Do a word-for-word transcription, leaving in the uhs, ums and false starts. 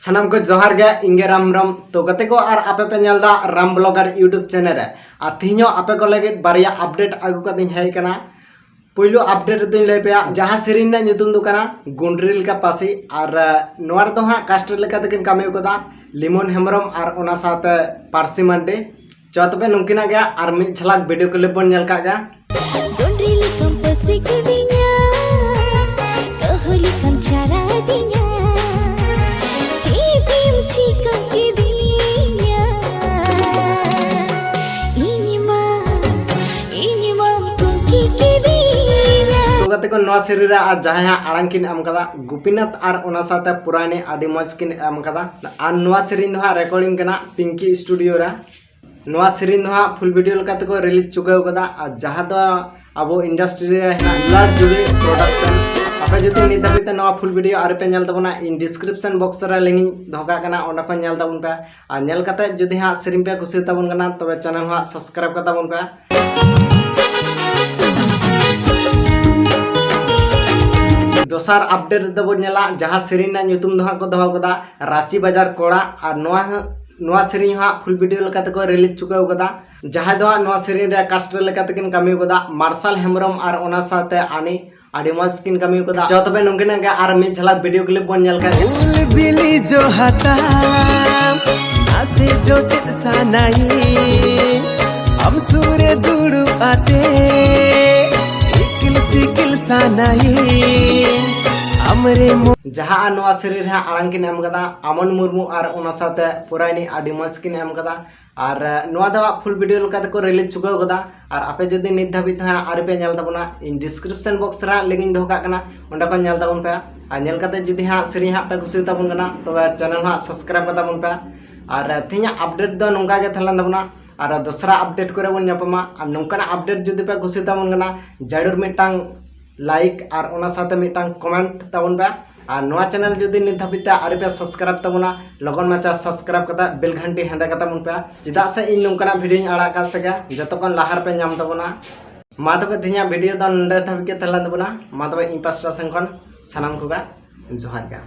ᱥᱟᱱᱟᱢ ᱠᱚ ᱡᱚᱦᱟᱨ ᱜᱮ, ᱤᱧ ᱜᱮ ᱨᱟᱢ ᱨᱟᱢ᱾ ᱛᱚ ᱜᱟᱛᱮ ᱠᱚ, ᱟᱨ ᱟᱯᱮ ᱯᱮ ᱧᱮᱞ ᱫᱟ ᱨᱟᱢ ᱵᱞᱚᱜᱟᱨ YouTube ᱪᱮᱱᱮᱞ ᱨᱮ᱾ ᱟᱨ ᱛᱤᱦᱤᱧ ᱦᱚᱸ ᱟᱯᱮ ᱠᱚ ᱞᱟᱹᱜᱤᱫ ᱵᱟᱨᱭᱟ ᱟᱯᱰᱮᱴ ᱟᱹᱜᱩ ᱠᱟᱛᱮᱧ ᱦᱮᱡ ᱟᱠᱟᱱᱟ᱾ ᱯᱩᱭᱞᱩ ᱟᱯᱰᱮᱴ ᱨᱮᱫᱚᱧ ᱞᱟᱹᱭ ᱯᱮᱭᱟ, ᱡᱟᱦᱟᱸ ᱥᱮᱨᱮᱧ ᱨᱮᱱᱟᱜ ᱧᱩᱛᱩᱢ ᱫᱚ ᱠᱟᱱᱟ ᱜᱩᱸᱰᱨᱤ ᱞᱮᱠᱟ ᱯᱟᱹᱥᱤ, ᱟᱨ ᱟᱸ, ᱱᱚᱣᱟ ᱨᱮᱫᱚ ᱦᱟᱸᱜ ᱠᱟᱥᱴ ᱞᱮᱠᱟ ᱛᱮᱠᱤᱱ ᱠᱟᱹᱢᱤ ᱠᱟᱫᱟ ᱞᱤᱢᱚᱱ ᱦᱮᱢᱵᱨᱚᱢ ᱟᱨ ᱚᱱᱟ ᱥᱟᱶᱛᱮ ᱯᱟᱹᱨᱥᱤ ᱢᱟᱱᱰᱤ᱾ ᱪᱚ ᱛᱚᱵᱮ ᱱᱩᱝᱠᱤᱱᱟᱜ ᱜᱮ ᱟᱨ ᱢᱤᱫ ᱡᱷᱟᱞᱟᱠ ᱵᱷᱤᱰᱤᱭᱳ ᱠᱞᱤᱯ ᱵᱚᱱ ᱧᱮᱞ ᱠᱟᱜ ᱜᱮ᱾ ᱜᱩᱸᱰᱨᱤ ᱞᱮᱠᱟᱢ ᱯᱟᱹᱥᱤ ᱠᱤᱫᱤᱧᱟ, ᱠᱟᱹᱦᱩ ᱞᱮᱠᱟᱢ ᱪᱟᱨᱟ ᱫᱤᱧᱟ, ᱪᱮᱫ ᱮᱢ ᱪᱤᱠᱟᱹ ᱠᱤᱫᱤᱧᱟ? ᱤᱧ ᱢᱟ, ᱤᱧ ᱢᱟᱢ ᱠᱩᱠᱤ ᱠᱤᱫᱤᱧᱟ᱾ ᱛᱚ ᱜᱟᱛᱮ ᱠᱚ, ᱱᱚᱣᱟ ᱥᱮᱨᱮᱧ ᱨᱮ ᱟᱨ ᱡᱟᱦᱟᱸᱭ ᱦᱟᱸᱜ ᱟᱲᱟᱝ ᱠᱤᱱ ᱮᱢ ᱠᱟᱫᱟ, ᱜᱳᱯᱤᱱᱟᱛᱷ ᱟᱨ ᱚᱱᱟ ᱥᱟᱶᱛᱮ ᱯᱩᱨᱟᱭᱱᱤ, ᱟᱹᱰᱤ ᱢᱚᱡᱽ ᱠᱤᱱ ᱮᱢ ᱠᱟᱫᱟ᱾ ᱟᱨ ᱱᱚᱣᱟ ᱥᱮᱨᱮᱧ ᱫᱚ ᱦᱟᱸᱜ ᱨᱮᱠᱚᱨᱰᱤᱝ ᱠᱟᱱᱟ ᱯᱤᱝᱠᱤ ᱥᱴᱩᱰᱤᱭᱳ ᱨᱮ᱾ ᱱᱚᱣᱟ ᱥᱮᱨᱮᱧ ᱫᱚ ᱦᱟᱸᱜ ᱯᱷᱩᱞ ᱵᱷᱤᱰᱤᱭᱳ ᱞᱮᱠᱟ ᱛᱮᱠᱚ ᱨᱤᱞᱤᱡᱽ ᱪᱩᱠᱟᱹᱣ ᱠᱟᱫᱟ, ᱟᱨ ᱡᱟᱦᱟᱸ ᱫᱚ ᱟᱵᱚ ᱤᱱᱰᱟᱥᱴᱨᱤ ᱨᱮ ᱦᱮᱱᱟᱜ ᱞᱟᱞ ᱡᱩᱲᱤ ᱯᱨᱚᱰᱟᱠᱥᱚᱱ᱾ ᱟᱯᱮ ᱡᱩᱫᱤ ᱱᱤᱛ ᱫᱷᱟᱹᱵᱤᱡ ᱛᱮ ᱱᱚᱣᱟ ᱯᱷᱩᱞ ᱵᱷᱤᱰᱤᱭᱳ ᱟᱹᱣᱨᱤ ᱯᱮ ᱧᱮᱞ ᱛᱟᱵᱚᱱᱟ, ᱤᱧ ᱰᱤᱥᱠᱨᱤᱯᱥᱚᱱ ᱵᱚᱠᱥ ᱨᱮ ᱞᱤᱝᱠ ᱤᱧ ᱫᱚᱦᱚ ᱠᱟᱜ ᱠᱟᱱᱟ, ᱚᱸᱰᱮ ᱠᱷᱚᱱ ᱧᱮᱞ ᱛᱟᱵᱚᱱ ᱯᱮ᱾ ᱟᱨ ᱧᱮᱞ ᱠᱟᱛᱮ ᱡᱩᱫᱤ ᱦᱟᱸᱜ ᱥᱮᱨᱮᱧ ᱯᱮ ᱠᱩᱥᱤ ᱛᱟᱵᱚᱱ ᱠᱟᱱᱟ, ᱛᱚᱵᱮ ᱪᱮᱱᱮᱞ ᱦᱚᱸ ᱦᱟᱸᱜ ᱥᱟᱵᱥᱠᱨᱟᱭᱤᱵ ᱠᱟᱛᱟ ᱵᱚᱱ ᱯᱮ᱾ ᱫᱚᱥᱟᱨ ᱟᱯᱰᱮᱴ ᱨᱮᱫᱚ ᱵᱚᱱ ᱧᱮᱞᱟ, ᱡᱟᱦᱟᱸ ᱥᱮᱨᱮᱧ ᱨᱮᱱᱟᱜ ᱧᱩᱛᱩᱢ ᱫᱚ ᱦᱟᱸᱜ ᱠᱚ ᱫᱚᱦᱚ ᱠᱟᱫᱟ ᱨᱟᱸᱪᱤ ᱵᱟᱡᱟᱨ ᱠᱚᱲᱟ, ᱟᱨ ᱱᱚᱣᱟ ᱦᱚᱸ, ᱱᱚᱣᱟ ᱥᱮᱨᱮᱧ ᱦᱚᱸ ᱦᱟᱸᱜ ᱯᱷᱩᱞ ᱵᱷᱤᱰᱤᱭᱳ ᱞᱮᱠᱟ ᱛᱮᱠᱚ ᱨᱤᱞᱤᱡᱽ ᱪᱩᱠᱟᱹᱣ ᱠᱟᱫᱟ᱾ ᱡᱟᱦᱟᱸᱭ ᱫᱚ ᱦᱟᱸᱜ ᱱᱚᱣᱟ ᱥᱮᱨᱮᱧ ᱨᱮ ᱠᱟᱥᱴ ᱞᱮᱠᱟ ᱛᱮᱠᱤᱱ ᱠᱟᱹᱢᱤ ᱠᱟᱫᱟ ᱢᱟᱨᱥᱟᱞ ᱦᱮᱢᱵᱨᱚᱢ ᱟᱨ ᱚᱱᱟ ᱥᱟᱶᱛᱮ ᱟᱱᱤ, ᱟᱹᱰᱤ ᱢᱚᱡᱽ ᱠᱤᱱ ᱠᱟᱹᱢᱤ ᱠᱟᱫᱟ᱾ ᱪᱚ ᱛᱚᱵᱮ ᱱᱩᱝᱠᱤᱱᱟᱜ ᱜᱮ ᱟᱨ ᱢᱤᱫ ᱡᱷᱟᱞᱟᱠ ᱵᱷᱤᱰᱤᱭᱳ ᱠᱞᱤᱯ ᱵᱚᱱ ᱧᱮᱞ ᱠᱟᱜ ᱜᱮ᱾ ᱩᱞ ᱵᱤᱞᱤ ᱡᱚ ᱦᱟᱛᱟᱣ ᱱᱟᱥᱮ ᱡᱚᱴᱮᱫ ᱥᱟᱱᱟᱭᱤᱧ, ᱟᱢ ᱥᱩᱨ ᱨᱮ ᱫᱩᱲᱩᱵ ᱟᱛᱮ ᱤᱠᱤᱞ ᱥᱤᱠᱤᱞ ᱥᱟᱱᱟᱭᱤᱧ, ᱟᱢᱨᱮ ᱢᱚ- ᱡᱟᱦᱟᱸ ᱟᱨ ᱱᱚᱣᱟ ᱥᱮᱨᱮᱧ ᱨᱮ ᱦᱟᱸᱜ ᱟᱲᱟᱝ ᱠᱤᱱ ᱮᱢ ᱠᱟᱫᱟ ᱟᱢᱚᱱ ᱢᱩᱨᱢᱩ ᱟᱨ ᱚᱱᱟ ᱥᱟᱶᱛᱮ ᱯᱩᱨᱟᱭᱱᱤ, ᱟᱹᱰᱤ ᱢᱚᱡᱽ ᱠᱤᱱ ᱮᱢ ᱠᱟᱫᱟ᱾ ᱟᱨ ᱟᱸ, ᱱᱚᱣᱟ ᱫᱚ ᱦᱟᱸᱜ ᱯᱷᱩᱞ ᱵᱷᱤᱰᱤᱭᱳ ᱞᱮᱠᱟ ᱛᱮᱠᱚ ᱨᱤᱞᱤᱡᱽ ᱪᱩᱠᱟᱹᱣ ᱠᱟᱫᱟ᱾ ᱟᱨ ᱟᱯᱮ ᱡᱩᱫᱤ ᱱᱤᱛ ᱫᱷᱟᱹᱵᱤᱡ ᱛᱮ ᱦᱟᱸᱜ ᱟᱹᱣᱨᱤ ᱯᱮ ᱧᱮᱞ ᱛᱟᱵᱚᱱᱟ, ᱤᱧ ᱰᱤᱥᱠᱨᱤᱯᱥᱚᱱ ᱵᱚᱠᱥ ᱨᱮ ᱦᱟᱸᱜ ᱞᱤᱝᱠ ᱤᱧ ᱫᱚᱦᱚ ᱠᱟᱜ ᱠᱟᱱᱟ, ᱚᱸᱰᱮ ᱠᱷᱚᱱ ᱧᱮᱞ ᱛᱟᱵᱚᱱ ᱯᱮ᱾ ᱟᱨ ᱧᱮᱞ ᱠᱟᱛᱮ ᱡᱩᱫᱤ ᱦᱟᱸᱜ ᱥᱮᱨᱮᱧ ᱦᱟᱸᱜ ᱯᱮ ᱠᱩᱥᱤ ᱛᱟᱵᱚᱱ ᱠᱟᱱᱟ, ᱛᱚᱵᱮ ᱪᱮᱱᱮᱞ ᱦᱚᱸ ᱦᱟᱸᱜ ᱥᱟᱵᱥᱠᱨᱟᱭᱤᱵ ᱠᱟᱛᱟ ᱵᱚᱱ ᱯᱮ᱾ ᱟᱨ ᱛᱮᱦᱮᱧᱟᱜ ᱟᱯᱰᱮᱴ ᱫᱚ ᱱᱚᱝᱠᱟ ᱜᱮ ᱛᱟᱦᱮᱸ ᱞᱮᱱ ᱛᱟᱵᱚᱱᱟ᱾ ᱟᱨ ᱫᱚᱥᱨᱟ ᱟᱯᱰᱮᱴ ᱠᱚᱨᱮ ᱵᱚᱱ ᱧᱟᱯᱟᱢᱟ᱾ ᱟᱨ ᱱᱚᱝᱠᱟᱱᱟᱜ ᱟᱯᱰᱮᱴ ᱡᱩᱫᱤ ᱯᱮ ᱠᱩᱥᱤ ᱛᱟᱵᱚᱱ ᱠᱟᱱᱟ, ᱡᱟᱹᱨᱩᱲ ᱢᱤᱫᱴᱟᱝ ᱞᱟᱭᱤᱠ ᱟᱨ ᱚᱱᱟ ᱥᱟᱶᱛᱮ ᱢᱤᱫᱴᱟᱝ ᱠᱚᱢᱮᱱᱴ ᱛᱟᱵᱚᱱ ᱯᱮ᱾ ᱟᱨ ᱱᱚᱣᱟ ᱪᱮᱱᱮᱞ ᱡᱩᱫᱤ ᱱᱤᱛ ᱫᱷᱟᱹᱵᱤᱡ ᱛᱮ ᱟᱹᱣᱨᱤ ᱯᱮ ᱥᱟᱵᱥᱠᱨᱟᱭᱤᱵ ᱛᱟᱵᱚᱱᱟ, ᱞᱚᱜᱚᱱ ᱢᱟᱪᱷᱟ ᱥᱟᱵᱥᱠᱨᱟᱭᱤᱵ ᱠᱟᱛᱮ ᱵᱮᱞ ᱜᱷᱟᱱᱴᱤ ᱦᱮᱸᱫᱮ ᱠᱟᱛᱟ ᱵᱚᱱ ᱯᱮ, ᱪᱮᱫᱟᱜ ᱥᱮ ᱤᱧ ᱱᱚᱝᱠᱟᱱᱟᱜ ᱵᱷᱤᱰᱤᱭᱳᱧ ᱟᱲᱟᱜ ᱠᱟᱜ ᱥᱮᱜᱮ ᱡᱚᱛᱚ ᱠᱷᱚᱱ ᱞᱟᱦᱟ ᱨᱮᱯᱮ ᱧᱟᱢ ᱛᱟᱵᱚᱱᱟ᱾ ᱢᱟ ᱛᱚᱵᱮ ᱛᱮᱦᱮᱧᱟᱜ ᱵᱷᱤᱰᱤᱭᱳ ᱫᱚ ᱱᱚᱸᱰᱮ ᱫᱷᱟᱹᱵᱤᱡ ᱜᱮ ᱛᱟᱦᱮᱸ ᱞᱮᱱ ᱛᱟᱵᱚᱱᱟ᱾ ᱢᱟ ᱛᱚᱵᱮ ᱤᱧ ᱯᱟᱥᱴᱟ ᱥᱮᱱ ᱠᱷᱚᱱ ᱥᱟᱱᱟᱢ ᱠᱚᱜᱮ ᱡᱚᱦᱟᱨ ᱜᱮ᱾